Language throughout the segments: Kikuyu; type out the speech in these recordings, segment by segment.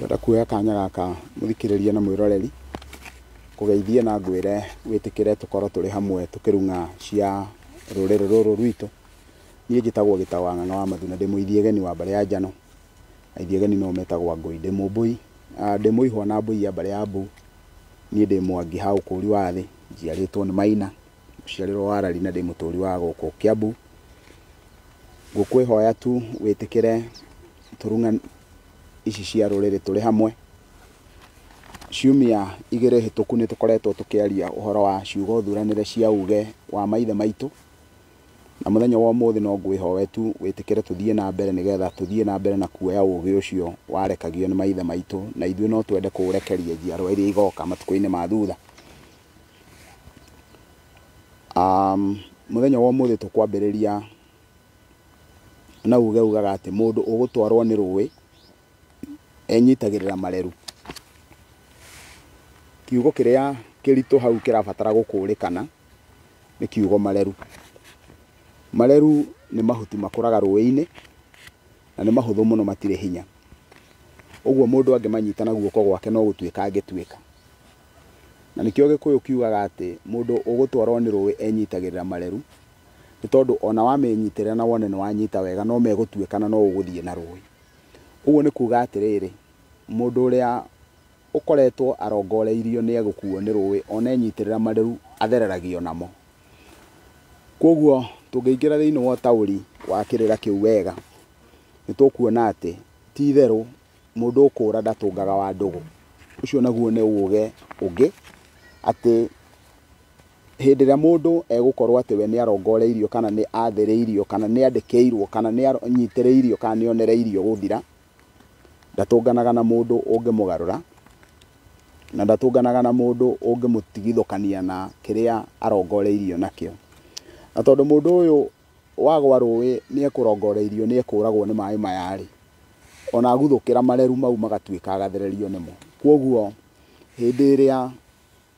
Ngwenda kuoya kanya gaka mũthikĩrĩria na mwĩroreri kũgeithie na ngwĩre wĩtĩkĩre tũkorwo tũrĩ hamwe tũkĩrung'a cia rũrĩrĩ rũrũ rwitũ. Niĩ njĩtagwo Gĩtaũ wa Ng'ang'a wa Mathuna, ndĩ mũithiegeni wa mbarĩ ya Njano, na ithiegeni no metagwo Angũi. Ndĩ mũmbũi, ndĩ mũihwa na mbũi ya mbarĩ ya Mbu. Niĩ ndĩ Mwangi ha ũkũri wa thĩ, njiarĩtwo nĩ Maina, mũciarĩrwo wa Rari na ndĩ mũtũri wa gũkũ Kiambu. Ngũkwĩhoya tu wĩtĩkĩre tũrung'a ici cia rũrĩrĩ tũrĩ hamwe. Ciumia igĩrĩ hĩtũku nĩ tũkoretwo tũkĩaria ũhoro wa ciugo thuranĩre cia uge wa maithe maitũ, na mũthenya wa ũmũthĩ no ngwĩhoe tu wĩtĩkĩre tũthiĩ na mbere nĩgetha tũthiĩ na mbere na kuoya ũgĩ ũcio warekagio nĩ maithe maitũ, na ithuĩ no twende kũũrekeria njiarwa iria igoka matukũ-inĩ ma thutha. Mũthenya wa ũmũthĩ tũkwambĩrĩria na uge ugaga atĩ mũndũ ũgũtwarwo nĩ rũĩ enyitagĩrĩra mareru. Kiugo kĩrĩa kĩritũ hau kĩrabatara gũkũrĩkana nĩ kiugo mareru. Mareru nĩ mahuti makũraga rũĩ-inĩ na nĩ mahũthũ mũno matirĩ hinya. Ũguo mũndũ angĩmanyita na guoko gwake no gũtuĩka angĩtuĩka. Na nĩkĩo Gĩkũyũ kiugaga atĩ mũndũ ũgũtwarwo nĩ rũĩ enyitagĩrĩra mareru, nĩ tondũ ona wamĩnyitĩrĩra na wone nĩ wanyita wega no megũtuĩka na no ũgũthiĩ na rũĩ. Ũguo nĩ kuga atĩrĩrĩ, mũndũ ũrĩa ũkoretwo arongoreirio nĩ egũkuo nĩ rũĩ ona enyitĩrĩra mareru athereragio namo. Koguo tũngĩingĩra thĩinĩ wa ũtaũri wa kĩrĩra kĩu wega, nĩ tũkuona atĩ ti itherũ mũndũ ũkũra ndatũngaga wa ndũgũ. Ũcio naguo nĩ uge ũngĩ atĩ hĩndĩ ĩrĩa mũndũ egũkorwo atĩ we nĩ arongoreirio kana nĩ athĩrĩirio kana nĩ andĩkĩirwo kana nĩ anyitĩrĩirio kana nĩ onereirio gũthira, ndatũnganaga na mũndũ ũngĩmũgarũra na ndatũnganaga na mũndũ ũngĩmũtigithũkania na kĩrĩa arongoreirio nakĩo. Na tondũ mũndũ ũyũ wagwa rũĩ nĩ ekũrongoreirio nĩ ekũragwo nĩ maĩ maya rĩ, ona aguthũkĩra mareru mau magatuĩka agathererio nĩmo. Koguo hĩndĩ ĩrĩa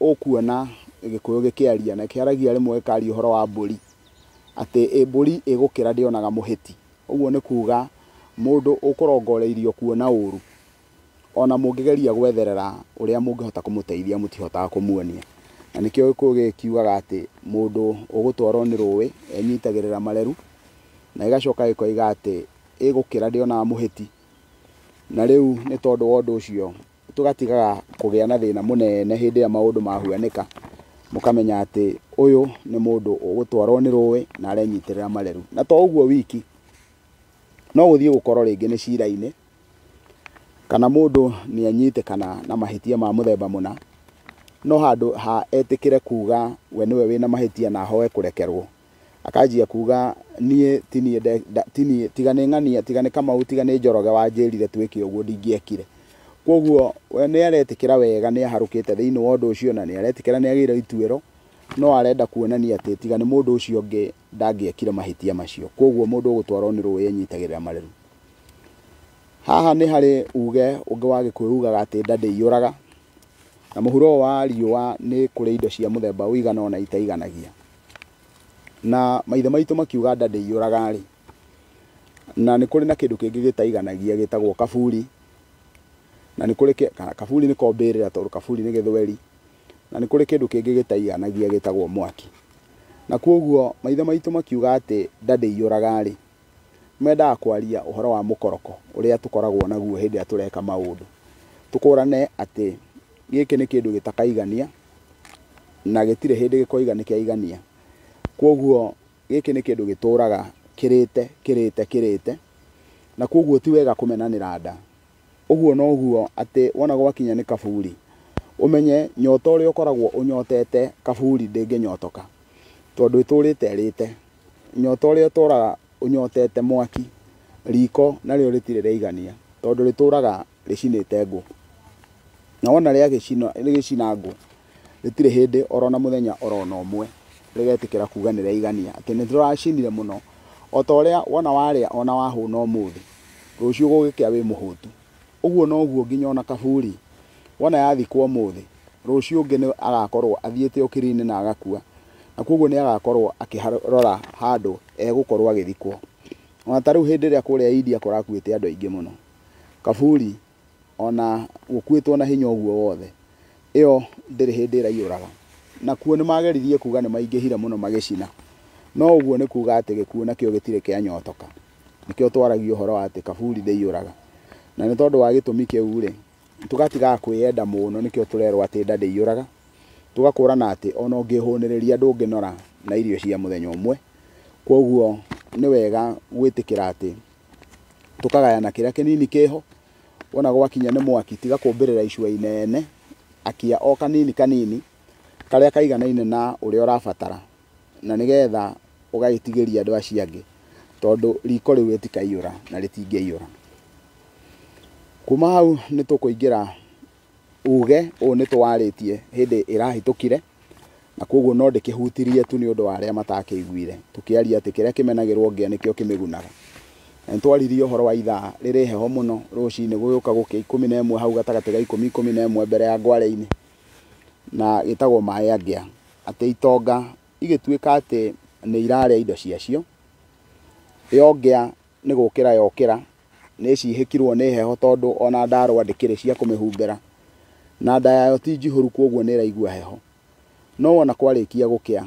ũkuona Gĩkũyũ gĩkĩaria na kĩaragia rĩmwe gĩkaria ũhoro wa mbũri, atĩ mbũri ĩgũkĩra ndĩonaga mũhĩti. Ũguo nĩ kuga mũndũ ũkũrongoreirio kuona ũru, ona mũngĩgeria gwetherera ũrĩa mũngĩhota kũmũteithia mũtihotaga kũmuonia. Na nĩkĩo Gĩkũyũ gĩkĩ kiugaga atĩ mũndũ ũgũtwarwo nĩ rũĩ enyitagĩrĩra mareru, na gĩgacoka gĩkoiga atĩ ĩgũkĩra ndĩonaga mũhĩti. Na rĩu nĩ tondũ wa ũndũ ũcio tũgatigaga kũgĩa na thĩna mũnene hĩndĩ ĩrĩa maũndũ mahuanĩka, mũkamenya atĩ ũyũ nĩ mũndũ ũgũtwarwo nĩ rũĩ na arenyitĩrĩra mareru. Na to ũguo wiki, no gũthiĩ gũkorwo rĩngĩ nĩ cira-inĩ, kana mũndũ nĩ anyitĩkana na mahĩtia ma mũthemba mũna, no handũ ha etĩkĩre kuga we nĩwe wĩna mahĩtia na ahoe kũrekerwo, akanjia kuga niĩ ti niĩ, tiga nĩ ng'ania, tiga nĩ Kamau, tiga nĩ Njoroge wanjĩrire twĩke ũguo ndingĩekire. Koguo we nĩ aretĩkĩra wega nĩ aharũkĩte thĩinĩ wa ũndũ ũcio na nĩ aretĩkĩra nĩ agĩire ituĩro, no arenda kuonania atĩ tiga nĩ mũndũ ũcio ũngĩ ndangĩekire mahĩtia macio. Koguo mũndũ ũgũtwarwo nĩ rũĩ enyitagĩrĩra mareru. Haha nĩ harĩ uge ũngĩ wa Gĩkũyũ ugaga atĩ nda ndĩiyũraga, na mũhuro wa riũa nĩ kũrĩ indo cia mũthemba ũigana ũna itaiganagia. Na maithe maitũ makiuga nda ndĩiyũraga rĩ, na nĩ kũrĩ na kĩndũ kĩngĩ gĩtaiganagia gĩtagwo kaburi, na nĩ kũrĩ kaburi nĩ kombĩrĩra tondũ kaburi nĩ gĩthweri, na nĩ kũrĩ kĩndũ kĩngĩ gĩtaiganagia gĩtagwo mwaki. Na koguo maithe maitũ makiuga atĩ nda ndĩiyũraga rĩ, mendaga kwaria ũhoro wa mũkoroko ũrĩa tũkoragwo naguo hĩndĩ ĩrĩa tũreka maũndũ. Tũkũrane atĩ gĩkĩ nĩ kĩndũ gĩtakaigania na gĩtirĩ hĩndĩ gĩkoiga nĩ kĩaigania. Koguo gĩkĩ nĩ kĩndũ gĩtũraga kĩrĩte kĩrĩte kĩrĩte, na koguo ti wega kũmenanĩra nda. Ũguo noguo atĩ wona gwakinya nĩ kaburi, ũmenye nyota ũrĩa ũkoragwo ũnyotete kaburi ndĩngĩnyotoka, tondũ ĩtũrĩte ĩrĩte. Nyota ũrĩa ũtũraga ũnyotete mwaki, riko narĩo rĩtirĩ rĩaigania, tondũ rĩtũraga rĩcinĩte ngũ. Na wona rĩgĩcina ngũ, rĩtirĩ hĩndĩ orona mũthenya orona ũmwe rĩgetĩkĩra kuga nĩ rĩaigania, atĩ nĩ tũracinire mũno. O ta ũrĩa wona warĩa ona wahũna ũmũthĩ, rũciũ gũgĩkĩa wĩ mũhũtu. Ũguo noguo nginya ona kaburi, wona yathikwo ũmũthĩ, rũciũ ũngĩ nĩ agakorwo athiĩte ũkiri-inĩ na agakua, na koguo nĩ agakorwo akĩrora handũ egũkorwo agĩthikwo. Ona ta rĩu hĩndĩ ĩrĩa kũrĩa India kũrakuĩte andũ aingĩ mũno, kaburi ona gũkuĩtwo na hinya ũguo wothe, ĩyo ndĩrĩ hĩndĩ ĩraiyũraga. Nakuo nĩ mageririe kuga nĩ maingĩhire mũno magĩcina, no ũguo nĩ kuga atĩ gĩkuũ nakĩo gĩtirĩ kĩanyotoka. Nĩkĩo twaragia ũhoro wa atĩ kaburi ndĩiyũraga. Na nĩ tondũ wa gĩtũmi kĩu rĩ, tũgatigaga kwĩyenda mũno, nĩkĩo tũrerwo atĩ nda ndĩiyũraga. Tũgakũrana atĩ ona ũngĩhũnĩrĩria ndũngĩnora na irio cia mũthenya ũmwe. Koguo nĩ wega gwĩtĩkĩra atĩ tũkagayana kĩrĩa kĩnini kĩho, wona gwakinya nĩ mwaki tiga kũmbĩrĩra icua inene, akia o kanini kanini karĩa kaiganaine na ũrĩa ũrabatara, na nĩgetha ũgagĩtigĩria andũ acio angĩ, tondũ riko rĩu rĩtikaiyũra na rĩtingĩiyũra. Kuma hau nĩ tũkũingĩra uge ũũ nĩ tũwarĩtie hĩndĩ ĩrahĩtũkire, na koguo no ndĩkĩhutirie tu nĩ ũndũ wa arĩa matakĩiguire, tũkĩaria atĩ kĩrĩa kĩmenagĩrwo ngĩa nĩkĩo kĩmĩgunaga. Na nĩ twaririe ũhoro wa ithaa rĩrĩ heho mũno rũcinĩ gũgĩũka gũkĩa 11 hau gatagatĩ ga 10 11 mbere ya ngware-inĩ, na gĩtagwo maĩ angĩa, atĩ itonga igĩtuĩka atĩ nĩ irarĩa indo ciacio, yo ngĩa nĩ gũkĩra yokĩra, nĩ ĩcihĩkirwo nĩ heho tondũ ona ndarũa ndĩkĩrĩ cia kũmĩhumbĩra, na nda yayo ti njihũru koguo nĩ ĩraigua heho. No wona kwarĩkia gũkĩa,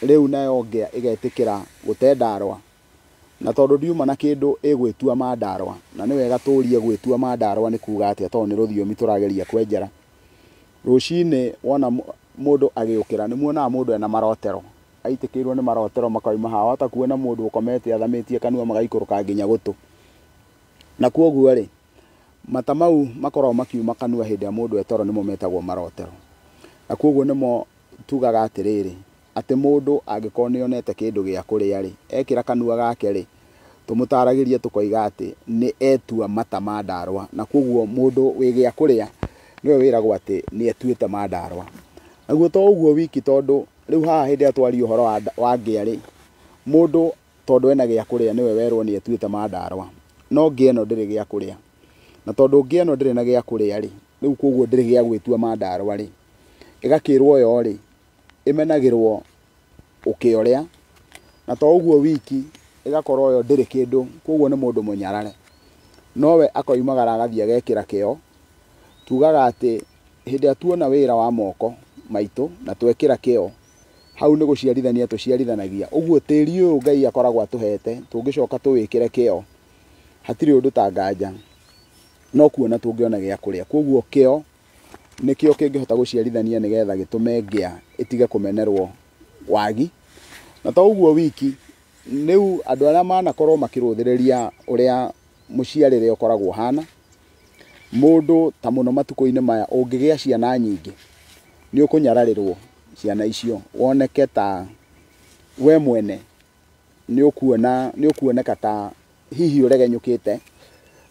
rĩu nayo ngĩa ĩgetĩkĩra gũte ndarũa, na tondũ ndiuma na kĩndũ ĩgwĩtua mandarũa, na nĩ wega tũrie gwĩtua mandarũa nĩ kuga atĩa, tondũ nĩ rũthiomi tũrageria kwenjera. Rũcinĩ wona mũndũ agĩũkĩra, nĩ muonaga mũndũ ena marotero, aitĩkĩirwo nĩ marotero makauma haha, wahota kuona mũndũ ũkomete athamĩtie kanua magaikũrũka nginya gũtũ. Na koguo rĩ, mata mau makoragwo makiuma kanua hĩndĩ ĩrĩa mũndũ etoro nĩmo metagwo marotero. Na koguo nĩmo tugaga atĩrĩrĩ, atĩ mũndũ angĩkorwo nĩ onete kĩndũ gĩa kũrĩa rĩ, ekĩra kanua gake rĩ, tũmũtaragĩria tũkoiga atĩ nĩ etua mata ma ndarũa. Na koguo mũndũ wĩ gĩa kũrĩa nĩwe wĩragwo atĩ nĩ etuĩte mandarũa. Naguo to ũguo wiki, tondũ rĩu haha hĩndĩ ĩrĩa twaria ũhoro wa ngĩa rĩ, mũndũ tondũ ena gĩa kũrĩa nĩwe werwo nĩ etuĩte mandarũa, no ngĩa ĩno ndĩrĩ gĩa kũrĩa. Na tondũ ngĩa ĩno ndĩrĩ na gĩa kũrĩa rĩ, rĩu koguo ndĩrĩ gĩa gwĩtua mandarũa rĩ, ĩgakĩrwo yo rĩ, ĩmenagĩrwo ũkĩorĩa, na to ũguo wiki ĩgakorwo yo ndĩrĩ kĩndũ, koguo nĩ mũndũ mũnyarare. Nowe akoimagara agathiĩ agekĩra kĩo. Tugaga atĩ hĩndĩ ĩrĩa tuona wĩra wa moko maitũ na twekĩra kĩo, hau nĩ gũciarithania tũciarithanagia. Ũguo tĩri ũyũ Ngai akoragwo atũhete, tũngĩcoka tũwĩkĩre kĩo, hatirĩ ũndũ ta nganja, no kuona tũngĩona gĩa kũrĩa. Koguo kĩo nĩkĩo kĩngĩhota gũciarithania nĩgetha gĩtũme ngĩa ĩtige kũmenerwo wagi. Na to ũguo wiki, rĩu andũ arĩa manakorwo makĩrũthĩrĩria ũrĩa mũciarĩre ũkoragwo ũhana, mũndũ ta mũno matukũ-inĩ maya ũngĩgĩa ciana nyingĩ, nĩ ũkũnyararĩrwo ciana icio, woneke ta we mwene nĩ ũkuona, nĩ ũkuoneka ta hihi ũregenyũkĩte,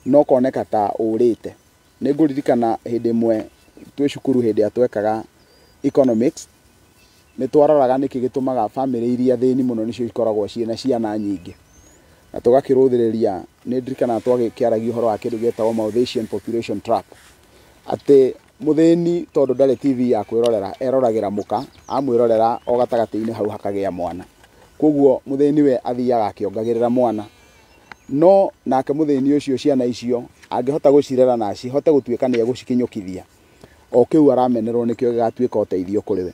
na ũkoneka ta ũrĩte. Nĩ ngũririkana hĩndĩ ĩmwe twĩ cukuru hĩndĩ ĩrĩa twekaga economics, nĩ twaroraga nĩkĩ gĩtũmaga bamĩrĩ iria thĩni mũno nĩcio ikoragwo ciĩna ciana nyingĩ. Na tũgakĩrũthĩrĩria, nĩ ndirikanaga twagĩkĩaragia ũhoro wa kĩndũ gĩetagwo Malthusian population trap, atĩ mũthĩni tondũ ndarĩ TV ya kwĩrorera, eroragĩra mũka, amwĩrorera o gatagatĩ-inĩ hau hakagĩa mwana. Koguo mũthĩni we athiaga akĩongagĩrĩra mwana, no nake mũthĩni ũcio ciana icio angĩhota gũcirera na cihote gũtuĩka nĩ egũcikinyũkithia, o kĩu aramenerwo nĩkĩo gĩgatuĩka ũteithio kũrĩ we.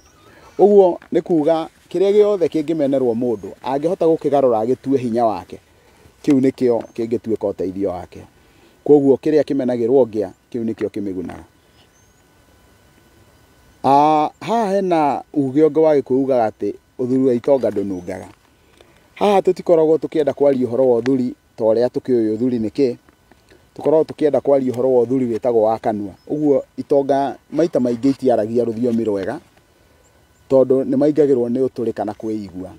Ũguo nĩ kuga kĩrĩa gĩothe kĩngĩmenerwo mũndũ angĩhota gũkĩgarũra agĩtue hinya wake, kĩu nĩkĩo kĩngĩtuĩka ũteithio wake. Koguo kĩrĩa kĩmenagĩrwo ngĩa, kĩu nĩkĩo kĩmĩgunaga. Haha hena uge ũngĩ wa Gĩkũyũ ugaga atĩ ũthuri wa itonga ndũnungaga. Haha tũtikoragwo tũkĩenda kwaria ũhoro wa ũthuri ta ũrĩa tũkĩũĩ ũthuri nĩ kĩ, tũkoragwo tũkĩenda kwaria ũhoro wa ũthuri wĩtagwo wa kanua. Ũguo itonga maita maingĩ itiaragia rũthiomi rwega, tondũ nĩ maingagĩrwo nĩ ũtũrĩ kana kwĩigua.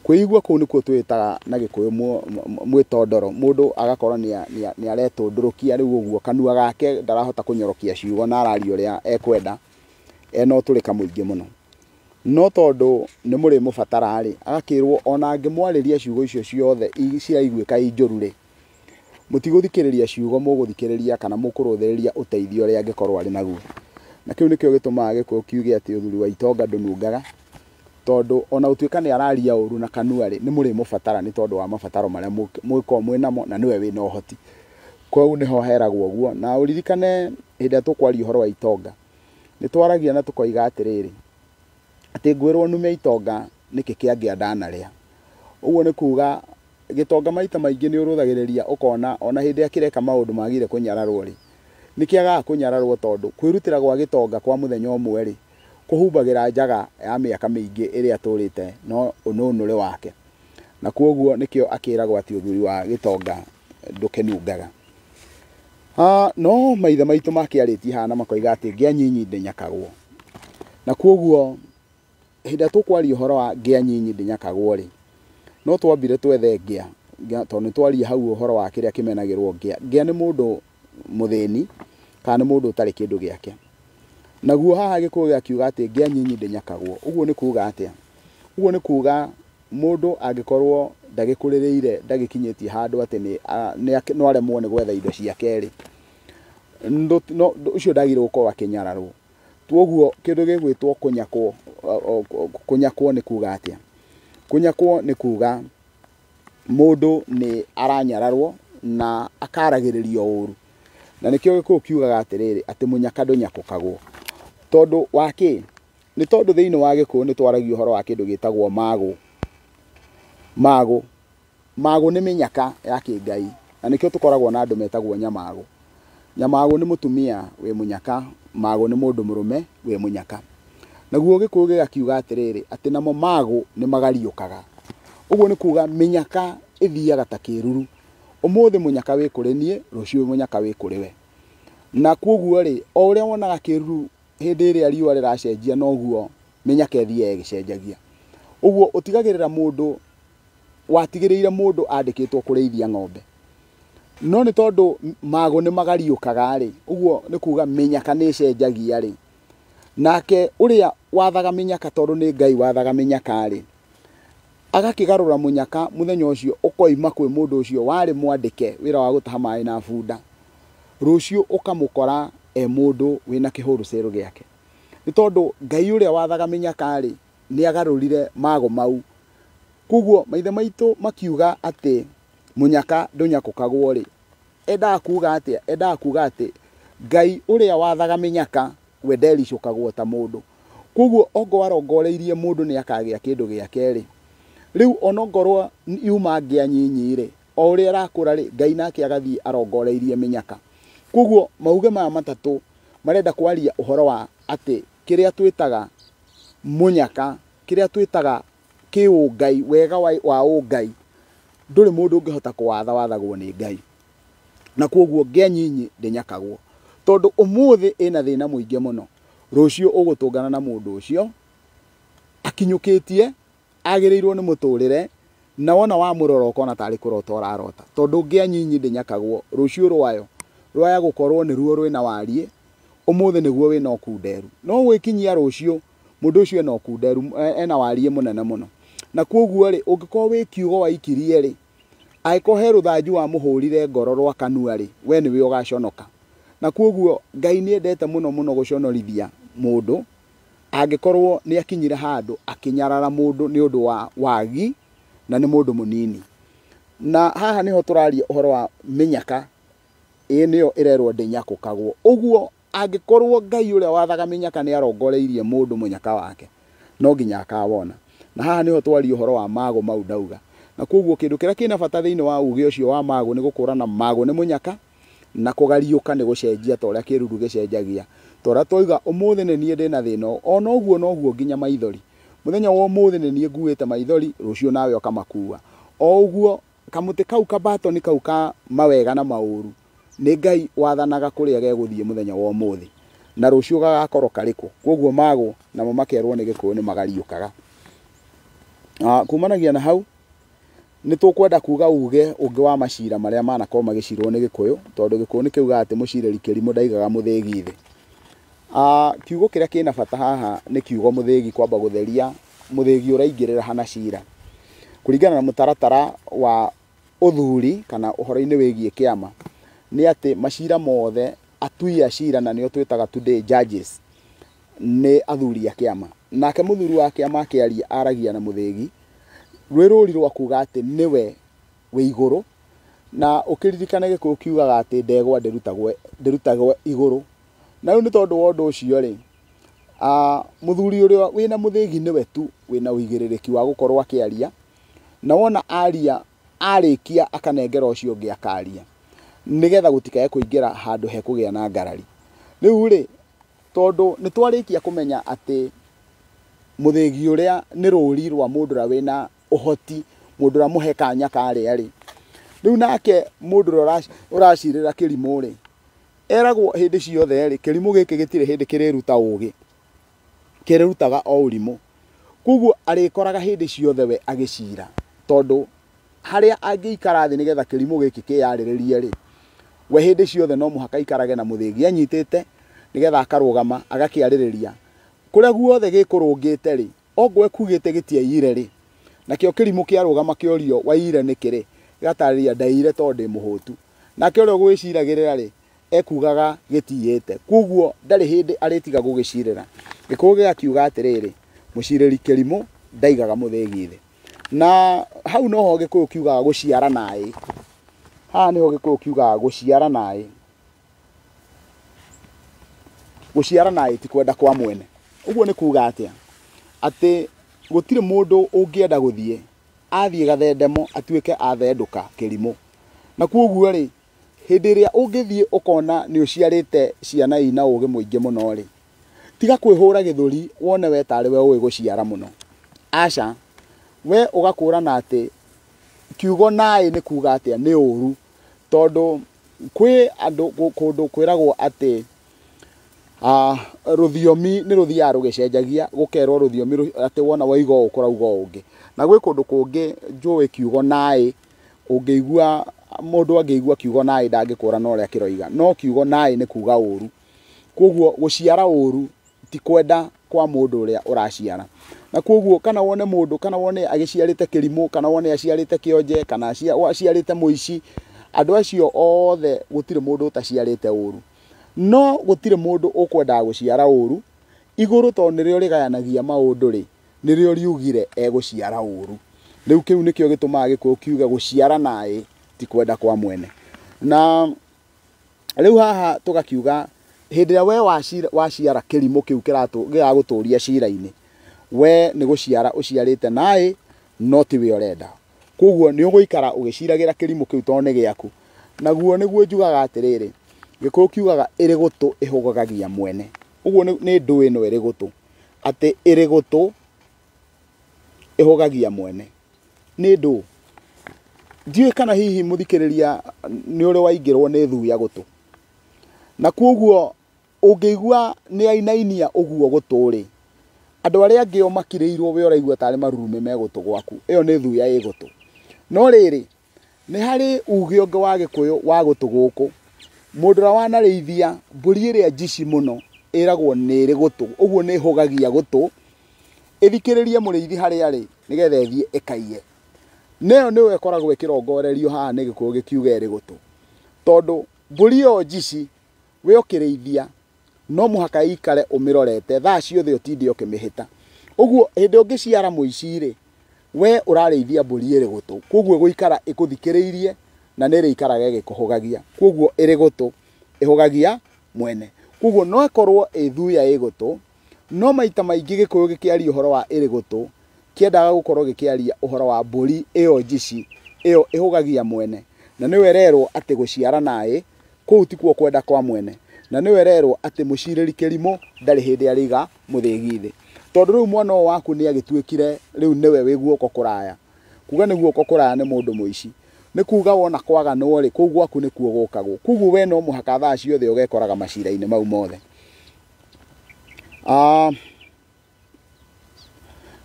Kwĩigua kũu nĩkuo twĩtaga na Gĩkũyũ mwĩtondoro. Mũndũ agakorwo nĩ aretũndũrũkia rĩu ũguo kanua gake ndarahota kũnyorokia ciugo na araria ũrĩa ekwenda, ena ũtũrĩka mũingĩ mũno. No tondũ nĩ mũrĩmũbatara rĩ, agakĩrwo ona angĩmwarĩria ciugo icio ciothe ciraiguĩka i njũru rĩ, mũtigũthikĩrĩria ciugo, mũgũthikĩrĩria kana mũkũrũthĩrĩria ũteithio ũrĩa angĩkorwo arĩ naguo. Na kĩu nĩkĩo gĩtũmaga Gĩkũyũ kiuge atĩ ũthuri wa itonga ndũnungaga, tondũ ona gũtuĩka nĩ araria ũru na kanua rĩ, nĩ mũrĩmũbatara nĩ tondũ wa mabataro marĩa mũgĩkoragwo mwĩ namo, na nĩwe wĩna ũhoti. Kũu nĩho heragwo ũguo. Na ũririkane hĩndĩ ĩrĩa tũkwaria ũhoro wa itonga, nĩ twaragia na tũkoiga atĩrĩrĩ, atĩ ngwĩrwo nume itonga nĩkĩ kĩangĩa ndanarĩa. Ũguo nĩ kuga gĩtonga maita maingĩ nĩ ũrũthagĩrĩria ũkona ona hĩndĩ ĩrĩa kĩreka maũndũ magĩrĩire kũnyararwo rĩ, nĩ kĩagaga kũnyararwo tondũ kwĩrutĩra gwa gĩtonga kwa mũthenya ũmwe rĩ, kũhumbagĩra njaga ya mĩaka mĩingĩ ĩrĩa atũrĩte no ũnũnũrĩ wake. Na kwoguo nĩkĩo akĩragwo atĩ ũthuri wa gĩtonga ndũkĩnungaga. No maithe maitũ makĩarĩtie haha na makoiga atĩ ngĩa nyinyi ndĩnyakagwo. Na kwoguo hĩndĩ ĩrĩa tũkwaria ũhoro wa ngĩa nyinyi ndĩnyakagwo rĩ, no twambire twethe ngĩa, tondũ nĩ twaria hau ũhoro wa kĩrĩa kĩmenagĩrwo ngĩa. Ngĩa nĩ mũndũ mũthĩni kana nĩ mũndũ ũtarĩ kĩndũ gĩake. Naguo haha Gĩkũyũ gĩakiuga atĩ ngĩa nyinyi ndĩnyakagwo. Ũguo nĩ kuga atĩa? Ũguo nĩ kuga mũndũ angĩkorwo ndagĩkũrĩrĩire, ndagĩkinyĩtie handũ atĩ no aremwo nĩ gwetha indo ciake rĩ, ũcio ndagĩrĩirwo gũkorwo akĩnyararwo. Kwoguo kĩndũ gĩgwĩtwo kũnyakwo, kũnyakwo nĩ kuga atĩa? Kũnyakwo nĩ kuga mũndũ nĩ aranyararwo na akaragĩrĩrio ũru. Na nĩkĩo Gĩkũyũ kiugaga atĩrĩrĩ, atĩ mũnyaka ndũnyakũkagwo. Tondũ wa kĩ? Nĩ tondũ thĩinĩ wa Gĩkũyũ nĩ twaragia ũhoro wa kĩndũ gĩtagwo magũ. Magũ. Magũ nĩ mĩnyaka ya kĩngai. Na nĩkĩo tũkoragwo na andũ metagwo nyamagũ. Nyamagũ nĩ mũtumia wĩ mũnyaka, magũ nĩ mũndũ mũrũme wĩ mũnyaka. Naguo Gĩkũyũ gĩgakiuga atĩrĩrĩ, atĩ namo magũ nĩ magariũkaga. Ũguo nĩ kuga mĩnyaka ĩthiaga ta kĩruru. Ũmũthĩ mũnyaka wĩ kũrĩ niĩ, rũciũ mũnyaka wĩ kũrĩ we. Na kwoguo rĩ, o ũrĩa wonaga kĩruru hĩndĩ ĩrĩa riũa rĩracenjia noguo mĩnyaka ĩthiaga ĩgĩcenjagia. Ũguo ũtigagĩrĩra mũndũ, watigĩrĩire mũndũ andĩkĩtwo kũrĩithia ng'ombe. No nĩ tondũ magũ nĩ magariũkaga rĩ, ũguo nĩ kuga mĩnyaka nĩ ĩcenjagia rĩ. Nake ũrĩa wathaga mĩnyaka tondũ nĩ Ngai wathaga mĩnyaka rĩ, agakĩgarũra mũnyaka mũthenya ũcio ũkoima kwĩ mũndũ ũcio warĩ mwandĩke wĩra wa gũtaha maĩ na bunda. Rũciũ ũkamũkora e mũndũ wĩna kĩhũrũcero gĩake. Nĩ tondũ Ngai ũrĩa wathaga mĩnyaka rĩ, nĩ agarũrire magũ mau. Koguo maithe maitũ makiuga atĩ mũnyaka ndũnyakũkagwo rĩ, endaga kuga atĩa? Endaga kuga atĩ Ngai ũrĩa wathaga mĩnyaka we ndericũkagwo ta mũndũ. Koguo ongorwo arongoreirie mũndũ nĩ akagĩa kĩndũ gĩake rĩ, rĩu onongorwo yuma ngĩa nyinyi rĩ, o ũrĩa ĩrakũra rĩ, Ngai nake agathiĩ arongoreirie mĩnyaka. Koguo mauge maya matatũ marenda kwaria ũhoro wa atĩ kĩrĩa twĩtaga mũnyaka, kĩrĩa twĩtaga kĩũngai, wega wa ũngai, ndũrĩ mũndũ ũngĩhota kũwatha, wathagwo nĩ Ngai. Na kwoguo ngĩa nyinyi ndĩnyakagwo. Tondũ ũmũthĩ ĩna thĩna mũingĩ mũno, rũciũ ũgũtũngana na mũndũ ũcio akinyũkĩtie, agĩrĩirwo nĩ mũtũrĩre, na wona wamũrora ũkona tarĩ kũrota ũrarota. Tondũ ngĩa nyinyi ndĩnyakagwo, rũciũ rwayo rwaya gũkorwo nĩruo rwĩna wariĩ, ũmũthĩ nĩguo wĩna ũkunderu. No gwĩkinyia rũciũ, mũndũ ũcio ena ũkunderu, ena wariĩ mũnene mũno. Na kwoguo rĩ, ũngĩkorwo wĩ kiugo waikirie rĩ, angĩkorwo he rũthanju wamũhũrire ngoro rwa kanua rĩ, we nĩwe ũgaconoka. Na kwoguo Ngai nĩ endete mũno mũno gũconorithia mũndũ, angĩkorwo nĩ akinyire handũ akĩnyarara mũndũ nĩ ũndũ wa wagi na nĩ mũndũ mũnini. Na haha nĩho tũraria ũhoro wa mĩnyaka, ĩ nĩyo ĩrerwo ndĩnyakũkagwo. Ũguo angĩkorwo Ngai ũrĩa wathaga mĩnyaka nĩ arongoreirie mũndũ mũnyaka wake, no nginya akawona. Na haha nĩho twaria ũhoro wa magũ mau ndauga. Na kwoguo kĩndũ kĩrĩa kĩna bata thĩinĩ wa uge ũcio wa magũ nĩ gũkũrana magũ nĩ mũnyaka, na kũgariũka nĩ gũcenjia ta ũrĩa kĩruru gĩcenjagia. Ta ũrĩa twauga ũmũthĩ nĩ niĩ ndĩna thĩna, ona ũguo noguo nginya maithori. Mũthenya wa ũmũthĩ nĩ niĩ nguĩte maithori, rũciũ nawe ũkamakua. O ũguo kamũtĩ kau kabatoni kau ka mawega na maũru, nĩ Ngai wathanaga kũrĩa gegũthiĩ mũthenya wa ũmũthĩ. Na rũciũ gagakorwo karĩ kũ. Kwoguo magũ namo makerwo nĩ Gĩkũyũ nĩ magariũkaga. Kumanagia na hau, nĩ tũkwenda kuga uge ũngĩ wa macira marĩa manakorwo magĩcirwo nĩ Gĩkũyũ, tondũ Gĩkũyũ nĩ kĩugaga atĩ mũcirĩri kĩrimũ ndaigaga mũthĩgi thĩ. Kiugo kĩrĩa kĩna bata haha nĩ kiugo mũthĩgi, kwamba gũtheria mũthĩgi ũraingĩrĩra hana cira. Kũringana na mũtaratara wa ũthuri kana ũhoro-inĩ wĩgiĩ kĩama, nĩ atĩ macira mothe atui a cira na nĩo twĩtaga today judges nĩ athuri a kĩama. Nake mũthuri wa kĩama akĩaria aragia na mũthĩgi rwĩ rũri rwa kuga atĩ nĩwe wĩ igũrũ, Na ũkĩririkane Gĩkũyũ kiugaga atĩ ndegwa ndĩrutagwo igũrũ. Na rĩu nĩ tondũ wa ũndũ ũcio rĩ, mũthuri ũrĩa wĩna mũthĩgi nĩwe tu wĩna ũigĩrĩrĩki wa gũkorwo akĩaria, na wona aria arĩkia akanengera ũcio ũngĩ akaria, nĩgetha gũtikae kũingĩra handũ hekũgĩa na ngarari. Rĩu rĩ, tondũ nĩ twarĩkia kũmenya atĩ mũthĩgi ũrĩa nĩ rũri rwa mũndũ ũrĩa wĩna ũhoti, mũndũ ũrĩa mũhe kanya karĩa rĩ, rĩu nake mũndũ ũrĩa ũracirĩra kĩrimũ rĩ, eragwo hĩndĩ ciothe rĩ, kĩrimũ gĩkĩ gĩtirĩ hĩndĩ kĩrĩruta ũgĩ, kĩrĩrutaga o ũrimũ. Koguo arĩkoraga hĩndĩ ciothe we agĩcira, tondũ harĩa angĩikara thĩ nĩgetha kĩrimũ gĩkĩ kĩyarĩrĩrie rĩ, we hĩndĩ ciothe no mũhaka aikarage na mũthĩgi anyitĩte nĩgetha akarũgama agakĩarĩrĩria. Kũrĩa guothe gĩkũrũngĩte rĩ, ongwe kugĩte gĩtiaiyire rĩ, nakĩo kĩrimũ kĩarũgama kĩorio waiyire nĩkĩ rĩ, gĩgatarĩria ndaiyire tondũ ndĩ mũhũtu. Nake ũrĩa ũgwĩciragĩrĩra rĩ, ekugaga gĩtiyĩte. Koguo ndarĩ hĩndĩ arĩtiga gũgĩcirĩra. Gĩkũyũ gĩgakiuga atĩrĩrĩ, mũcirĩri kĩrimũ ndaigaga mũthĩgi thĩ. Na hau noho Gĩkũyũ kiugaga gũciara naĩ. Haha nĩho Gĩkũyũ kiugaga gũciara naĩ. Gũciara naĩ ti kwenda kwa mwene. Ũguo nĩ kuga atĩa? Atĩ gũtirĩ mũndũ ũngĩenda gũthiĩ athiĩ gathendemo atuĩke athendũka kĩrimũ. Na koguo rĩ, hĩndĩ ĩrĩa ũngĩthiĩ ũkona nĩ ũciarĩte ciana ina ũgĩ mũingĩ mũno rĩ, tiga kwĩhũra gĩthũri wone we tarĩ we ũĩ gũciara mũno. Aca, we ũgakũrana atĩ kiugo naĩ nĩ kuga atĩa, nĩ ũru. Tondũ kwĩ andũ kũndũ kwĩragwo atĩ rũthiomi nĩ rũthiaga rũgĩcenjagia, gũkerwo rũthiomi atĩ wona waiga ũũ kũrauga ũũ ũngĩ. Na gwĩ kũndũ kũngĩ njũĩ kiugo naĩ, ũngĩigua mũndũ angĩigua kiugo naĩ ndangĩkũrana ũrĩa kĩroiga, no kiugo naĩ nĩ kuga ũru. Koguo gũciara ũru ti kwenda kwa mũndũ ũrĩa ũraciara. Na koguo kana wone mũndũ, kana wone agĩciarĩte kĩrimũ, kana wone aciarĩte kĩonje, kana aciarĩte mũici, andũ acio othe gũtirĩ mũndũ ũtaciarĩte ũru. No gũtirĩ mũndũ ũkwendaga gũciara ũru. Igũrũ tondũ nĩrĩo rĩgayanagia maũndũ rĩ, nĩrĩo riugire egũciara ũru. Rĩu kĩu nĩkĩo gĩtũmaga Gĩkũyũ kiuge gũciara naĩ ti kwenda kwa mwene. Na rĩu haha tũgakiuga hĩndĩ ĩrĩa we waciara kĩrimũ kĩu gĩragũtũria cira-inĩ, we nĩ gũciara ũciarĩte naĩ, no tiwe ũrenda. Koguo nĩ ũgũikara ũgĩciragĩra kĩrimũ kĩu tondũ nĩ gĩaku. Naguo nĩguo njugaga atĩrĩrĩ, Gĩkũyũ kiugaga ĩrĩ gũtũ ĩhũgagagia mwene. Ũguo nĩ ndũ ĩno ĩrĩ gũtũ, atĩ ĩrĩ gũtũ ĩhũgagia mwene. Nĩ ndũ. Ndiũĩ kana hihi mũthikĩrĩria nĩ ũrĩ waingĩrwo nĩ thuya gũtũ. Na koguo ũngĩigua nĩ ainainia ũguo gũtũ rĩ, andũ arĩa angĩ o makirĩirwo we ũraigua tarĩ marurumĩ me gũtũ gwaku. Ĩyo nĩ thuya ĩ gũtũ. No rĩrĩ, nĩ harĩ uge ũngĩ wa Gĩkũyũ wa gũtũ gũkũ. Mũndũ ũrĩa wanarĩithia mbũri ĩrĩa njici mũno ĩragwo nĩ ĩrĩ gũtũ. Ũguo nĩ ĩhũgagia gũtũ, ĩthikĩrĩrie mũrĩithi harĩa arĩ nĩgetha ĩthiĩ ĩkaiye. Na ĩyo nĩyo ĩkoragwo ĩkĩrongorerio haha nĩ Gĩkũyũ gĩkiuga ĩrĩ gũtũ. Tondũ mbũri ĩyo njici we ũkĩrĩithia no mũhaka ĩikare ũmĩrorete thaa ciothe ũtinde ũkĩmĩhĩta. Ũguo hĩndĩ ũngĩciara mũici rĩ, we ũrarĩithia mbũri ĩrĩ gũtũ. Koguo ĩgũikara ĩkũthikĩrĩirie na nĩ ĩrĩikaraga ĩgĩkũhũgagia. Koguo ĩrĩ gũtũ ĩhũgagia mwene. Koguo no ĩkorwo ĩ thuya ĩ gũtũ, no maita maingĩ Gĩkũyũ gĩkĩaria ũhoro wa ĩrĩ gũtũ, kĩendaga gũkorwo gĩkĩaria ũhoro wa mbũri ĩyo njici, ĩyo ĩhũgagia mwene. Na nĩyo ĩrerwo atĩ gũciara naĩ, kũu tikuo kwenda kwa mwene. Na nĩyo ĩrerwo atĩ mũcirĩri kĩrimũ ndarĩ hĩndĩ arĩiga mũthĩgi thĩ. Tondũ rĩu mwana ũyũ waku nĩ agĩtuĩkire rĩu nĩwe wĩ guoko kũraya. Kuga nĩ guoko kũraya nĩ mũndũ mũici. Nĩ kuga wona kwaganwo rĩ, kũu gwaku nĩkuo gũkagwo. Koguo we no mũhaka thaa ciothe ũgekoraga macira-inĩ mau mothe.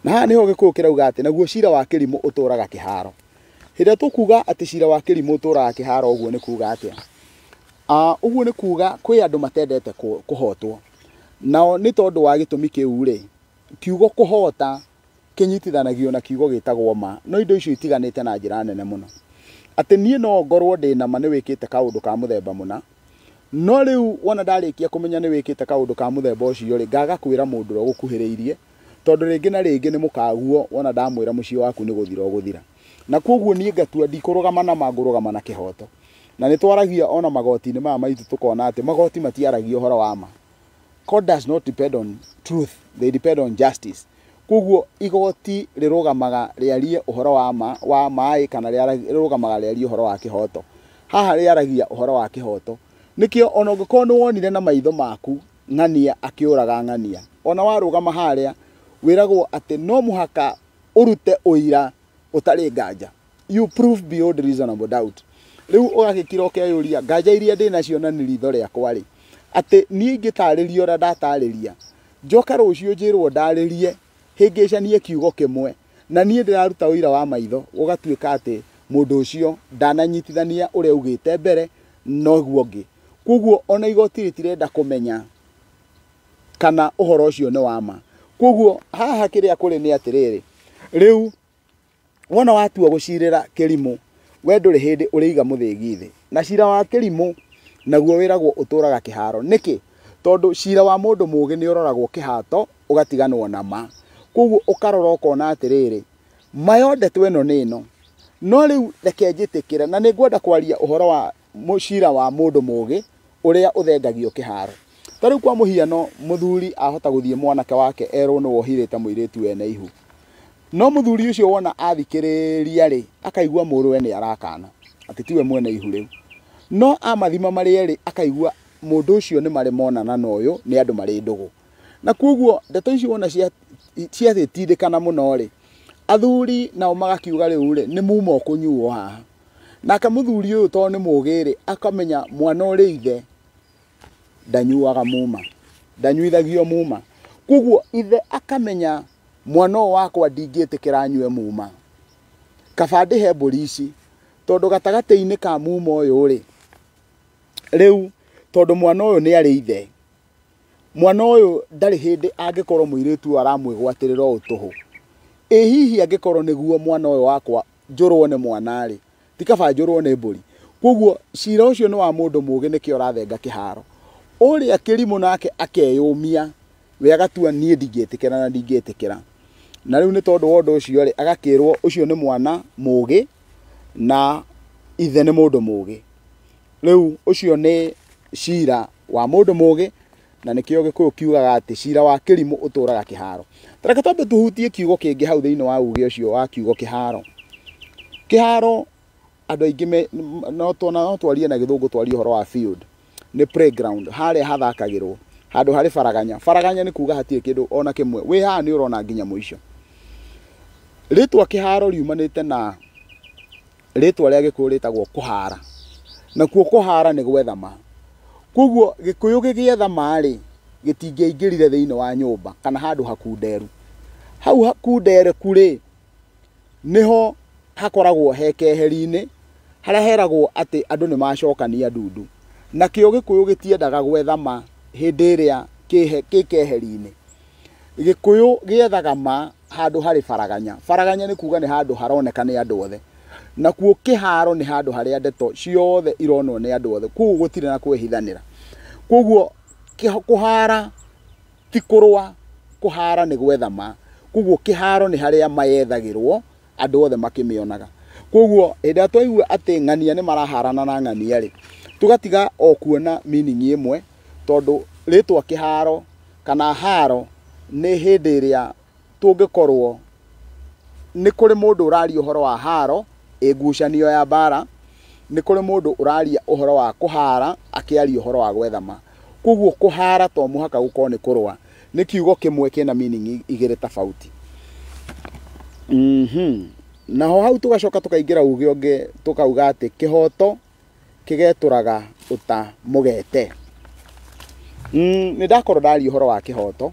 Na haha nĩho Gĩkũyũ kĩrauga atĩ naguo cira wa kĩrimũ ũtũraga kĩharo. Hĩndĩ ĩrĩa tũkuga atĩ cira wa kĩrimũ ũtũraga kĩharo ũguo nĩ kuga atĩa? Ũguo nĩ kuga kwĩ andũ matendete kũhotwo. Nao nĩ tondũ wa gĩtũmi kĩu rĩ, kiugo kũhota kĩnyitithanagio na kiugo gĩtagwo ma, no indo icio itiganĩte na njĩra nene mũno. Atĩ niĩ no ngorwo ndĩna ma nĩ wĩkĩte kaũndũ ka mũthemba mũna, no rĩu wona ndarĩkia kũmenya nĩ wĩkĩte kaũndũ ka mũthemba ũcio rĩ, ngaga kwĩra mũndũ ũrĩa ũgũkuhĩrĩirie, tondũ rĩngĩ na rĩngĩ nĩ mũkaguo wona ndamwĩra mũciĩ waku nĩ gũthira ũgũthira. Na koguo niĩ ngatua ndikũrũgama na ma, ngũrũgama na kĩhoto. Na nĩ twaragia ona magoti-inĩ maya maitũ tũkona atĩ magoti matiaragia ũhoro wa ma. Court does not depend on truth, they depend on justice. Koguo igoti rĩrũgamaga rĩarie ũhoro wa ma wa maĩ kana rĩrũgamaga rĩarie ũhoro wa kĩhoto. Haha rĩaragia ũhoro wa kĩhoto. Nĩkĩo ona ũngĩkorwo nĩ wonire na maitho maku ng'ania akĩũraga ng'ania, ona warũgama harĩa wĩragwo atĩ no mũhaka ũrute ũira ũtarĩ nganja. You prove beyond reasonable doubt. Rĩu ũgagĩkira ũkeyũria nganja iria ndĩnacio na nĩ ritho rĩakwa rĩ, atĩ niĩ ingĩtarĩria ũrĩa ndatarĩria, njoke rũciũ njĩrwo ndarĩrie hĩngĩcanie kiugo kĩmwe na niĩ ndĩraruta ũira wa maitho, gũgatuĩka atĩ mũndũ ũcio ndananyitithania ũrĩa augĩte mbere noguo ũngĩ. Koguo ona igoti rĩtirenda kũmenya kana ũhoro ũcio nĩ wa ma. Koguo haha kĩrĩa kũrĩ nĩ atĩrĩrĩ, rĩu wona watua gũcirĩra kĩrimũ, we ndũrĩ hĩndĩ ũrĩiga mũthĩgi thĩ. Na cira wa kĩrimũ naguo wĩragwo ũtũraga kĩharo. Nĩkĩ? Tondũ cira wa mũndũ mũgĩ nĩ ũroragwo kĩhato ũgatiganwo na ma. Koguo ũkarora ũkona atĩrĩrĩ, mayo ndeto ĩno nĩ ĩno. No rĩu reke njĩtĩkĩre, na nĩ ngwenda kwaria ũhoro wa cira wa mũndũ mũgĩ ũrĩa ũthengagio kĩharo. Ta rĩu kwa mũhiano, mũthuri ahota gũthiĩ mwanake wake erwo nĩwe ũhithĩte mũirĩtu wene ihu. No mũthuri ũcio wona athikĩrĩria rĩ, akaigua mũrũwe nĩ arakana atĩ tiwe mwene ihu rĩu. No amathima marĩ erĩ akaigua mũndũ ũcio nĩ marĩ monana na ũyũ, nĩ andũ marĩ ndũgũ. Na koguo ndeto icio wona ciagĩtindĩkana mũno rĩ, athuri nao magakiuga rĩu rĩ, nĩ muma ũkũnyuo haha. Nake mũthuri ũyũ tondũ nĩ mũgĩ rĩ, akamenya mwana ũrĩ ithe ndanyuaga muma, ndanyuithagio muma. Koguo ithe akamenya mwana ũyũ wakwa ndingĩtĩkĩra anyue muma, kaba ndĩhe mbũri ici, tondũ gatagatĩ-inĩ ka muma ũyũ rĩ, rĩu tondũ mwana ũyũ nĩ arĩ ithe, mwana ũyũ ndarĩ hĩndĩ angĩkorwo mũirĩtu ũyũ aramwĩgwatĩrĩra ũũ tũhũ. Ĩ hihi angĩkorwo nĩguo mwana ũyũ wakwa njũrwo nĩ mwana rĩ, ti kaba njũrwo nĩ mbũri. Koguo cira ũcio nĩ wa mũndũ mũgĩ, nĩkĩo ũrathenga kĩharo. Ũrĩa kĩrimũ nake akeyũmia, we agatua niĩ ndingĩtĩkĩra na ndingĩtĩkĩra. Na rĩu nĩ tondũ wa ũndũ ũcio rĩ, agakĩrwo ũcio nĩ mwana mũgĩ na ithe nĩ mũndũ mũgĩ. Rĩu ũcio nĩ cira wa mũndũ mũgĩ, na nĩkĩo Gĩkũyũ kiugaga atĩ cira wa kĩrimũ ũtũraga kĩharo. Ta reke twambe tũhutie kiugo kĩngĩ hau thĩinĩ wa uge ũcio wa kiugo kĩharo. Kĩharo andũ aingĩ no twarie na gĩthũngũ, twarie ũhoro wa field, nĩ playground, harĩa hathakagĩrwo, handũ harĩ baraganya. Baraganya nĩ kuga hatirĩ kĩndũ ona kĩmwe, wĩ haha nĩ ũrona nginya mũico. Rĩtwa kĩharo riumanĩte na rĩtwa rĩa Gĩkũyũ rĩtagwo kũhara. Nakuo kũhara nĩ gwetha ma. Koguo Gĩkũyũ gĩgĩetha ma rĩ, gĩtingĩaingĩrire thĩinĩ wa nyũmba kana handũ hakunderu. Hau hakundereku rĩ, nĩho hakoragwo he keheri-inĩ, harĩa heragwo atĩ andũ nĩ macokania ndundu. Nakĩo Gĩkũyũ gĩtiendaga gwetha ma hĩndĩ ĩrĩa kĩ keheri-inĩ. Gĩkũyũ gĩethaga ma handũ harĩ baraganya. Baraganya nĩ kuga nĩ handũ haroneka nĩ andũ othe. Nakuo kĩharo nĩ handũ harĩa ndeto ciothe ironwo nĩ andũ othe. Koguo gũtirĩ na kwĩhithanĩra. Koguo kũhara ti kũrũa, kũhara nĩ gwetha ma. Koguo kĩharo nĩ harĩa mayethagĩrwo andũ othe makĩmĩonaga. Koguo hĩndĩ ĩrĩa twaigua atĩ ng'ania nĩ maraharana na ng'ania rĩ, tũgatiga o kuona meaning ĩmwe, tondũ rĩtwa kĩharo kana haro nĩ hĩndĩ ĩrĩa tũngĩkorwo nĩ kũrĩ mũndũ ũraria ũhoro wa haro ĩngucanio ya mbara, nĩ kũrĩ mũndũ ũraria ũhoro wa kũhara akĩaria ũhoro wa gwetha ma. Koguo kũhara to mũhaka gũkorwo nĩ kũrũa, nĩ kiugo kĩmwe kĩna meaning igĩrĩ tofauti. Naho hau tũgacoka tũkaingĩra uge ũngĩ tũkauga atĩ kĩhoto kĩgetũraga ũta mũgete. Nĩ ndakorwo ndaria ũhoro wa kĩhoto,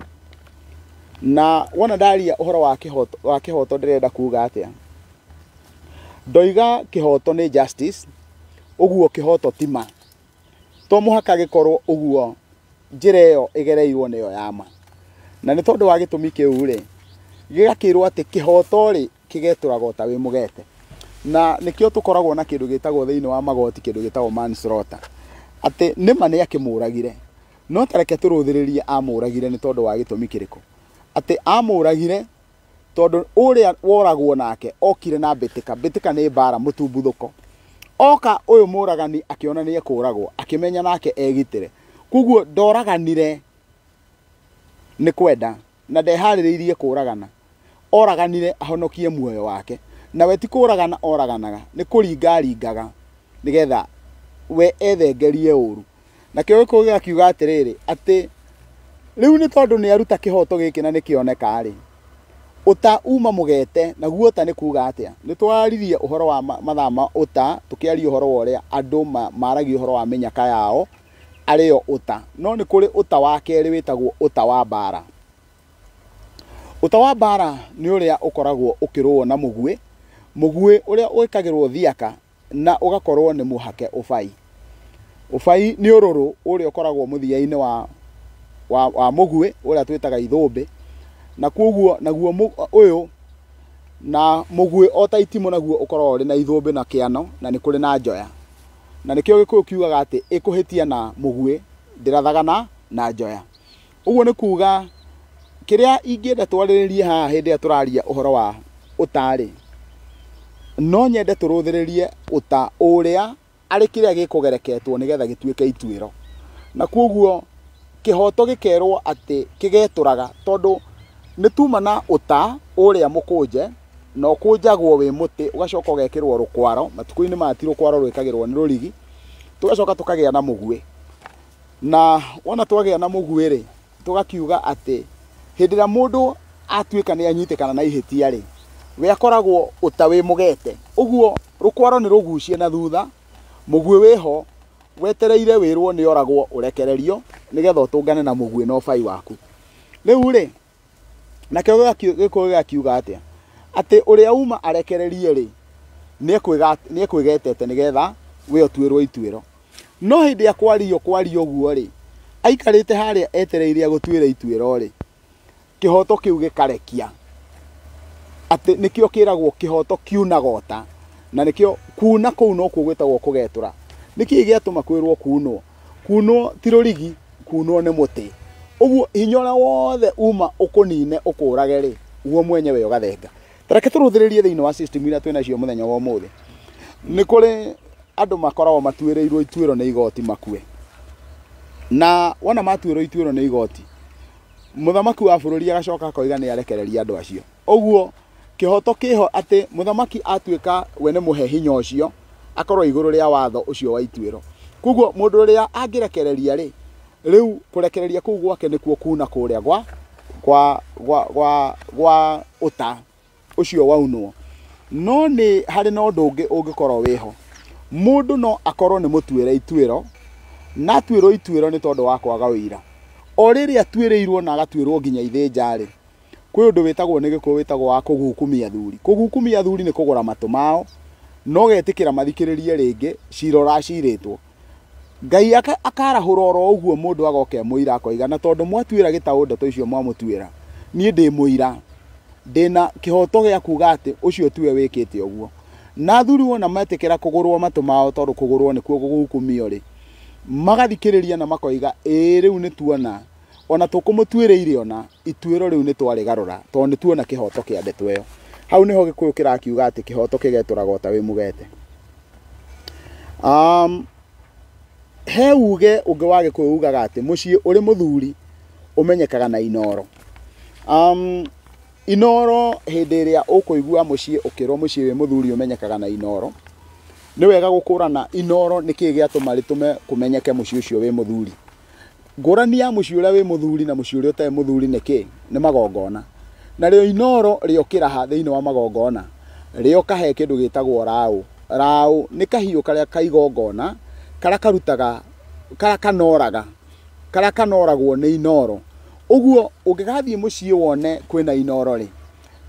na wona ndaria ũhoro wa kĩhoto, wa kĩhoto ndĩrenda kuga atĩa? Ndoiga kĩhoto nĩ justice, ũguo kĩhoto ti ma. To mũhaka gĩkorwo ũguo njĩra ĩyo ĩgereirwo nĩyo ya ma. Na nĩ tondũ wa gĩtũmi kĩu rĩ, gĩgakĩrwo atĩ kĩhoto rĩ kĩgetũraga ũta wĩ mũgete. Na nĩkĩo tũkoragwo na kĩndũ gĩtagwo thĩinĩ wa magoti kĩndũ gĩtagwo manslaughter, atĩ nĩma nĩ akĩmũragire, no ta reke tũrũthĩrĩrie amũragire nĩ tondũ wa gĩtũmi kĩrĩkũ. Atĩ amũragire Tondũ ũrĩa woragwo nake okire na mbĩtĩka. Mbĩtĩka nĩ mbara, mũtumbuthũko. Oka ũyũ mũragani akĩona nĩ ekũragwo, akĩmenya nake egitĩre. Koguo ndoraganire nĩ kwenda na ndeharĩrĩirie kũragana. Oraganire ahonokie muoyo wake. Nawe ti kũragana oraganaga, nĩ kũringa aringaga nĩgetha we ethengerie ũru. Nakĩo Gĩkũyũ gĩgakiuga atĩrĩrĩ, atĩ rĩu nĩ tondũ nĩ aruta kĩhoto gĩkĩ na nĩkĩoneka rĩ, ũta uma mũgete, naguo ũta nĩ kuga atĩa? Nĩ twaririe ũhoro wa mathaa ma ũta, tũkĩaria ũhoro wa ũrĩa andũ maragia ũhoro wa mĩnyaka yao arĩo ũta. No nĩ kũrĩ ũta wa kerĩ wĩtagwo ũta wa mbara. Ũta wa mbara nĩ ũrĩa ũkoragwo ũkĩrũo na mũguĩ, mũguĩ ũrĩa wĩkagĩrwo thiaka na ũgakorwo nĩ mũhake ũbai. Ũbai nĩ ũrũrũ ũrĩa ũkoragwo mũthia-inĩ wa mũguĩ ũrĩa twĩtaga ithũmbĩ, na koguo naguo ũyũ na mũguĩ o ta itimũ naguo ũkoragwo ũrĩ na ithũmbĩ na kĩano na nĩ kũrĩ na njoya. Na nĩkĩo Gĩkũyũ kiugaga atĩ ĩkũhĩtia na mũguĩ ndĩrathaga na njoya. Ũguo nĩ kuga kĩrĩa ingĩenda twarĩrĩrie haha hĩndĩ ĩrĩa tũraria ũhoro wa ũta-rĩ, no nyende tũrũthĩrĩrie ũta ũrĩa arĩ kĩrĩa gĩkũgereketwo nĩgetha gĩtuĩke ituĩro. Na koguo kĩhoto gĩkerwo atĩ kĩgetũraga tondũ nĩ tuma na ũta ũrĩa mũkũnje, na ũkũnjagwo wĩ mũtĩ ũgacoka ũgekĩrwo rũkwaro. Matukũ-inĩ maya ti rũkwaro rwĩkagĩrwo nĩ rũrigi. Tũgacoka tũkagĩa na mũguĩ. Na wona twagĩa na mũguĩ rĩ, tũgakiuga atĩ hĩndĩ ĩrĩa mũndũ atuĩka nĩ anyitĩkana na ihĩtia rĩ, we akoragwo ũta wĩ mũgete. Ũguo rũkwaro nĩ rũgucie na thutha, mũguĩ wĩho, wetereire wĩrwo nĩ oragwo ũrekererio nĩgetha ũtũngane na mũguĩ na ũbai waku. Rĩu rĩ, nakĩo Gĩkũyũ gĩgakiuga atĩa? Atĩ ũrĩa uma arekererie rĩ, nĩ ekwĩgetete nĩgetha we ũtuĩrwo ituĩro. No hĩndĩ ya kwario ũguo rĩ, aikarĩte harĩa etereire agũtuĩre ituĩro rĩ, kĩhoto kĩu gĩkarekia. Atĩ nĩkĩo kĩragwo kĩhoto kiunaga ũta, na nĩkĩo kuna kũu nokuo gwĩtagwo kũgetũra. Nĩkĩĩ gĩatũma kwĩrwo kunwo? Kunwo ti rũrigi, kunwo nĩ mũtĩ. Ũguo hinya ũrĩa wothe uma ũkũnine ũkũrage rĩ, guo mwenyewe ũgathenga. Ta reke tũrũthĩrĩrie thĩinĩ wa system iria twĩnacio mũthenya wa ũmũthĩ. Nĩ kũrĩ andũ makoragwo matuĩrĩirwo ituĩro nĩ igoti makue. Na wona matuĩrwo ituĩro nĩ igoti, mũthamaki wa bũrũri agacoka akoiga nĩ arekereria andũ acio. Ũguo kĩhoto kĩho atĩ mũthamaki atuĩka we nĩ mũhe hinya ũcio, akorwo igũrũ rĩa watho ũcio wa ituĩro. Koguo mũndũ ũrĩa angĩrekereria rĩ, rĩu kũrekereria kũu gwake nĩkuo kuna kũrĩa gwa ũta ũcio waunwo. No nĩ harĩ na ũndũ ũngĩ ũngĩkorwo wĩho. Mũndũ no akorwo nĩ mũtuĩre ituĩro, na atuĩrwo ituĩro nĩ tondũ wa kwaga ũira. O rĩrĩa atuĩrĩirwo na agatuĩrwo nginya ithĩnja rĩ, kwĩ ũndũ wĩtagwo nĩ Gĩkũyũ wĩtagwo wa kũgukumia athuri. Kũgukumia athuri nĩ kũgũra matũ mao, no getĩkĩra mathikĩrĩrie rĩngĩ cira ũracirĩtwo. Ngai akarahũra oro ũguo mũndũ agoka e mũira akoiga, na tondũ mwatuĩra gĩtaũ ndeto icio mwamũtuĩra, niĩ ndĩ mũira, ndĩna kĩhoto gĩa kuga atĩ ũcio tiwe wĩkĩte ũguo. Na athuri wona metĩkĩra kũgũrwo matũ mao tondũ kũgũrwo nĩkuo gũgukumio rĩ, magathikĩrĩria na makoiga ĩĩ rĩu nĩ tuona, ona tũkũmũtuĩrĩire ona ituĩro rĩu nĩ twarĩgarũra tondũ nĩ tuona kĩhoto kĩa ndeto ĩyo. Hau nĩho Gĩkũyũ kĩrakiuga atĩ kĩhoto kĩgetũraga ũta wĩ mũgete. He uge ũngĩ wa Gĩkũyũ ugaga atĩ mũciĩ ũrĩ mũthuri ũmenyekaga na inoro. Inoro hĩndĩ ĩrĩa ũkũigua mũciĩ ũkĩrwo mũciĩ wĩ mũthuri ũmenyekaga na inoro, nĩ wega gũkũrana inoro nĩkĩĩ gĩatũma rĩtũme kũmenyeke mũciĩ ũcio wĩ mũthuri. Ngũrani ya mũciĩ ũrĩa wĩ mũthuri na mũciĩ ũrĩa ũtarĩ mũthuri nĩ kĩ? Nĩ magongona. Na rĩo inoro rĩokĩra ha thĩinĩ wa magongona, rĩoka he kĩndũ gĩtagwo raũ. Raũ nĩ kahiũ karĩa ka igongona, karĩa karutaga, karĩa kanoraga, karĩa kanoragwo nĩ inoro. Ũguo ũngĩgathiĩ mũciĩ wone kwĩna inoro rĩ,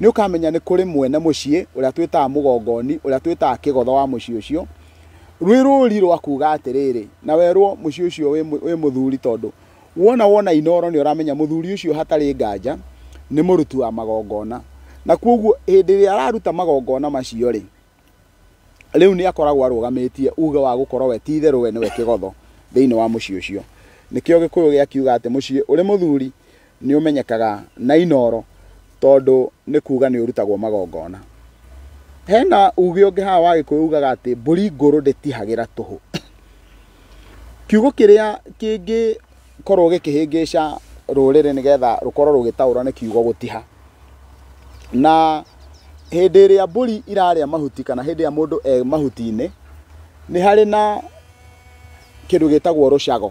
nĩ ũkamenya nĩ kũrĩ mwene mũciĩ ũrĩa twĩtaga mũgongoni, ũrĩa twĩtaga kĩgotho wa mũciĩ ũcio, rwĩ rũri rwa kuga atĩrĩrĩ, na werwo mũciĩ ũcio wĩ mũthuri tondũ wona inoro nĩ ũramenya mũthuri ũcio hatarĩ nganja nĩ mũruti wa magongona. Na koguo hĩndĩ ĩrĩa araruta magongona macio rĩ, rĩu nĩ akoragwo arũgamĩtie uge wa gũkorwo we ti itherũ we nĩwe kĩgotho thĩinĩ wa mũciĩ ũcio. Nĩkĩo Gĩkũyũ gĩakiuga atĩ mũciĩ ũrĩ mũthuri nĩ ũmenyekaga na inoro. Tondũ nĩ kuga nĩ ũrutagwo magongona. Hena uge ũngĩ haha wa Gĩkũyũ ugaga atĩ mbũri ngũrũ ndĩtihagĩra tũhũ. Kiugo kĩrĩa kĩngĩkorwo gĩkĩhĩngĩca rũrĩrĩ nĩgetha rũkorwo rũgĩtaũra nĩ kiugo gũtiha. Na hĩndĩ ĩrĩa mbũri irarĩa mahuti kana hĩndĩ ĩrĩa mũndũ e mahuti-inĩ, nĩ harĩ na kĩndũ gĩtagwo rũcago.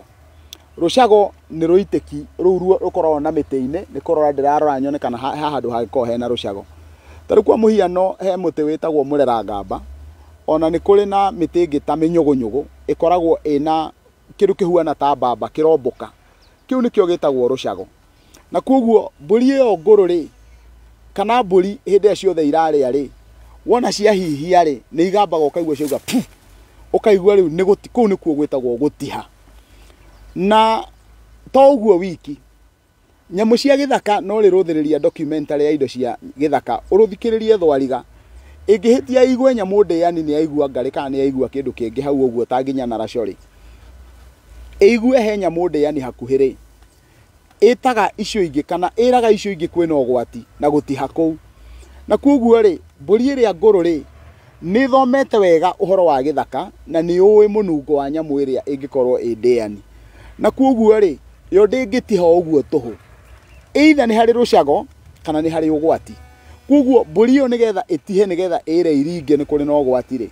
Rũcago nĩ rũitĩki rũu rũkoragwo na mĩtĩ-inĩ, nĩ kũrora ndĩrarora nyone kana he handũ hangĩkorwo hena rũcago. Ta rĩu kwa mũhiano he mũtĩ wĩtagwo mũrerangamba, ona nĩ kũrĩ na mĩtĩ ĩngĩ ta mĩnyũgũnyũgũ ĩkoragwo ĩna kĩndũ kĩhuana ta mbamba kĩrombũka. Kĩu nĩkĩo gĩtagwo rũcago. Na koguo mbũri ĩyo ngũrũ rĩ, kana mbũri hĩndĩ ĩrĩa ciothe irarĩa rĩ, wona ciahihia rĩ, nĩ igambaga ũkaigua ciauga pu, ũkaigua rĩu nĩ kũu nĩkuo gwĩtagwo gũtiha. Na to ũguo wiki, nyamũ cia gĩthaka no rĩrũthĩrĩria documentary ya indo cia gĩthaka, ũrũthikĩrĩrie thwariga, ĩngĩhĩtia igue nyamũ ndĩani nĩ yaigua ngarĩ kana nĩ yaigua kĩndũ kĩngĩ hau ũguo ta nginya naraco rĩ, ĩigue he nyamũ ndĩani hakuhĩ rĩ, ĩtaga icio ingĩ kana ĩraga icio ingĩ kwĩna ũgwati na gũtiha kũu. Na koguo rĩ, mbũri ĩrĩa ngũrũ rĩ, nĩ ĩthomete wega ũhoro wa gĩthaka na nĩ ũĩ mũnungo wa nyamũ ĩrĩa ĩngĩkorwo ĩ ndĩani. Na koguo rĩ, yo ndĩngĩtiha ũguo tũhũ. Either nĩ harĩ rũcago kana nĩ harĩ ũgwati. Koguo mbũri ĩyo nĩgetha ĩtihe nĩgetha ĩre iringe nĩ kũrĩ na ũgwati rĩ,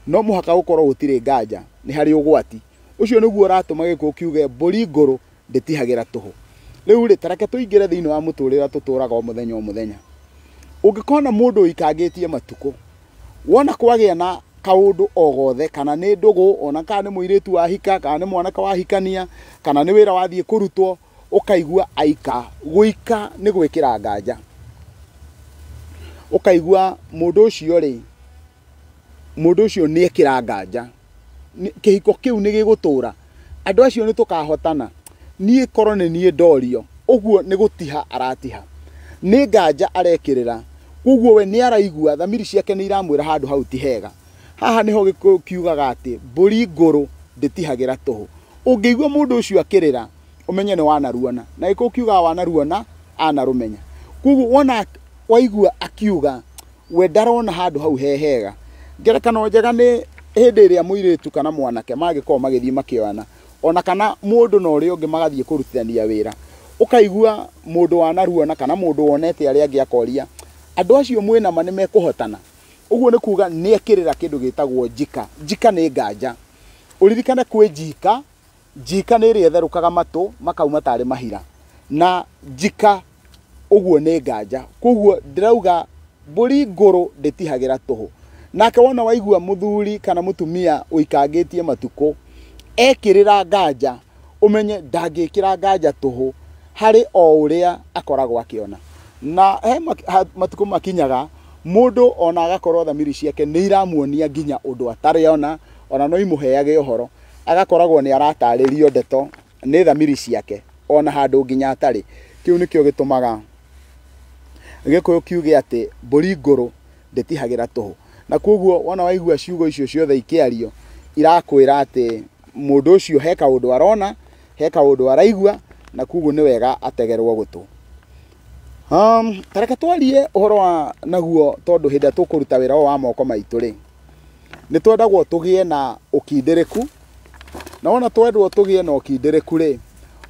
no mũhaka gũkorwo gũtirĩ nganja nĩ harĩ ũgwati. Ũcio nĩguo ũratũma Gĩkũyũ kiuge mbũri ngũrũ ndĩtihagĩra tũhũ. Rĩu rĩ, ta reke tũingĩre thĩinĩ wa mũtũrĩre tũtũraga o mũthenya o mũthenya. Ũngĩkona mũndũ ũikangĩtie matukũ, wona kwagĩa na kaũndũ o gothe, kana nĩ ndũgũ, ona kana nĩ mũirĩtu wahika, kana nĩ mwanake wahikania, kana nĩ wĩra wathiĩ kũrutwo, ũkaigua aika. Gũika nĩ gwĩkĩra nganja. Ũkaigua mũndũ ũcio rĩ, mũndũ ũcio nĩ ekĩra nganja. Kĩhiko kĩu nĩ gĩgũtũra. Andũ acio nĩ tũkahotana. Niĩ korwo nĩ niĩ ndorio, ũguo nĩ gũtiha aratiha. Nĩ nganja arekĩrĩra. Koguo we nĩ araigua thamiri ciake nĩ iramwĩra handũ hau ti hega. Haha nĩho Gĩkũyũ kiugaga atĩ mbũri ngũrũ ndĩtihagĩra tũhũ. Ũngĩigua mũndũ ũcio akĩrĩra, ũmenye nĩ wanaruona. Na Gĩkũyũ kiugaga wanaruona, anarũmenya. Koguo wona waigua akiuga, we ndarona handũ hau he hega. Ngerekano njega nĩ hĩndĩ ĩrĩa mũirĩtu kana mwanake mangĩkorwo magĩthiĩ makĩoyana, ona kana mũndũ na ũrĩa ũngĩ magathiĩ kũrutithania wĩra. Ũkaigua mũndũ wanaruona kana mũndũ wonete arĩa angĩ akoria, andũ acio mwĩna ma nĩ mekũhotana. Ũguo nĩ kuga nĩ ekĩrĩra kĩndũ gĩtagwo njika. Njika nĩ nganja. Ũririkane kwĩ njika, njika nĩ ĩrĩa ĩtherũkaga matũ makauma tarĩ mahira. Na njika ũguo nĩ nganja. Koguo ndĩrauga mbũri ngũrũ ndĩtihagĩra tũhũ. Nake wona waigua mũthuri kana mũtumia ũikangĩtie matukũ ekĩrĩra nganja, ũmenye ndangĩkĩra nganja tũhũ harĩ o ũrĩa akoragwo akĩona. Na he matukũ makinyaga mũndũ ona agakorwo thamiri ciake nĩ iramuonia nginya ũndũ atarĩ ona no imũheage ũhoro, agakoragwo nĩ aratarĩrio ndeto nĩ thamiri ciake ona handũ nginya atarĩ. Kĩu nĩkĩo gĩtũmaga Gĩkũyũ kiuge atĩ mbũri ngũrũ ndĩtihagĩra tũhũ. Na koguo wona waigua ciugo icio ciothe ikĩario, irakwĩra atĩ mũndũ ũcio he kaũndũ arona, he kaũndũ araigua, na koguo nĩ wega ategerwo gũtũ. Ta reke twarie ũhoro wa naguo tondũ hĩndĩ ĩrĩa tũkũruta wĩra ũyũ wa moko maitũ rĩ, nĩ twendagwo tũgĩe na ũkindĩrĩku. Na wona twendwo tũgĩe na ũkindĩrĩku rĩ,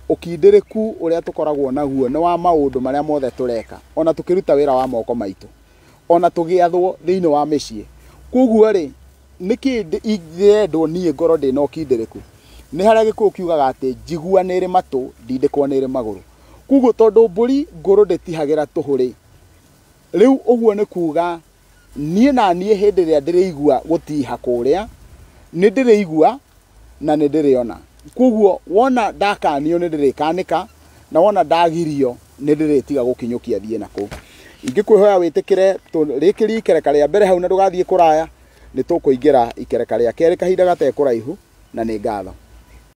ũkindĩrĩku ũrĩa tũkoragwo naguo nĩ wa maũndũ marĩa mothe tũreka, ona tũkĩruta wĩra wa moko maitũ, ona tũgĩathwo thĩinĩ wa mĩciĩ. Koguo rĩ, nĩkĩ ingĩendwo niĩ ngorwo ndĩna ũkindĩrĩku? Nĩ harĩa Gĩkũyũ kiugaga atĩ njigua nĩ ĩrĩ matũ, ndindĩkwo nĩ ĩrĩ magũrũ. Koguo tondũ mbũri ngũrũ ndĩtihagĩra tũhũ rĩ, rĩu ũguo nĩ kuga niĩ na niĩ hĩndĩ ĩrĩa ndĩrĩigua gũtiha kũrĩa, nĩ ndĩrĩigua na nĩ ndĩrĩona. Koguo wona ndakanio nĩ ndĩrĩkanĩka, na wona ndagirio nĩ ndĩrĩtiga gũkinyũkia thiĩ nakũu. Ingĩkwĩhoya wĩtĩkĩre tũrĩkĩrie ikereka rĩa mbere hau na ndũgathiĩ kũraya, nĩ tũkũingĩra ikereka rĩa kerĩ kahinda gatekũraihu, na nĩ ngatho.